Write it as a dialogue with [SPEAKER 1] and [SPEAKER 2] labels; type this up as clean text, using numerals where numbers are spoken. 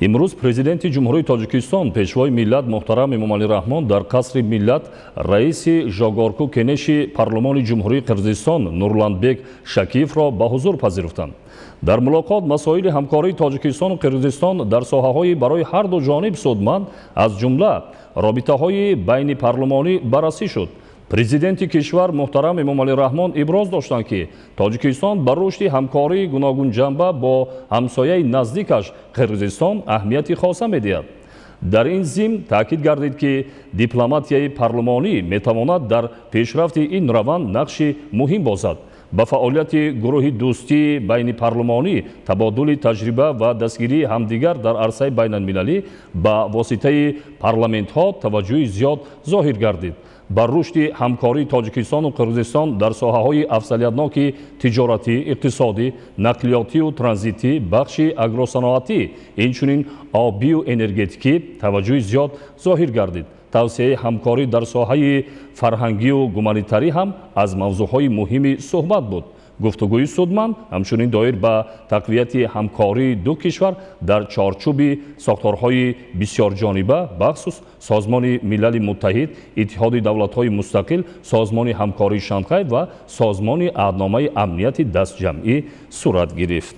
[SPEAKER 1] Имрӯз Президенти Ҷумҳурии Тоҷикистон, Пешвои миллат муҳтарам Эмомалӣ Раҳмон дар Қасри миллат раиси Жогорку Кенеши Парлумони Ҷумҳурии Қирғизистон Нурланбек Шакиевро ба ҳузур пазируфтанд. Дар мулоқот масоили ҳамкории Тоҷикистону Қирғизистон дар соҳаҳои барои ҳар ду ҷониб судманд, аз ҷумла робитаҳои байнипарлумонӣ баррасӣ шуд. Президенти кишвар муҳтарам Эмомалӣ Раҳмон иброз доштанд, ки Тоҷикистон ба рушди ҳамкории гуногунҷанба бо ҳамсояи наздикаш Қирғизистон аҳамияти хоса медиҳад. Дар ин зимн таъкид гардид, ки дипломатияи парлумонӣ метавонад дар пешрафти ин раванд нақши муҳим бозад. Ба фаъолияти гурӯҳи дӯстии байнипарлумонӣ, табодули таҷриба ва дастгирии ҳамдигар дар арсаи байналмилалӣ ба воситаи парламентҳо таваҷҷӯҳи зиёд зоҳир гардид. Ба рушди ҳамкории Тоҷикистону Қирғизистон дар соҳаҳои афзалиятноки тиҷоратӣ, иқтисодӣ, нақлиётию транзитӣ, бахши агросаноатӣ, инчунин обию энергетикӣ таваҷҷӯҳи зиёд зоҳир гардид. Тавсеаи ҳамкорӣ дар соҳаи фарҳангию гуманитарӣ ҳам аз мавзӯъҳои муҳими суҳбат буд. Гуфтугӯи судманд ҳамчунин доир ба тақвияти ҳамкории ду кишвар дар чорчӯби сохторҳои бисёрҷониба, бахусус Созмони Милали Муттаҳид, Иттиҳоди Давлатҳои Мустақил, Созмони Ҳамкории Шанхай ва Созмони Аҳдномаи Амнияти Дастҷамъӣ сурат гирифт.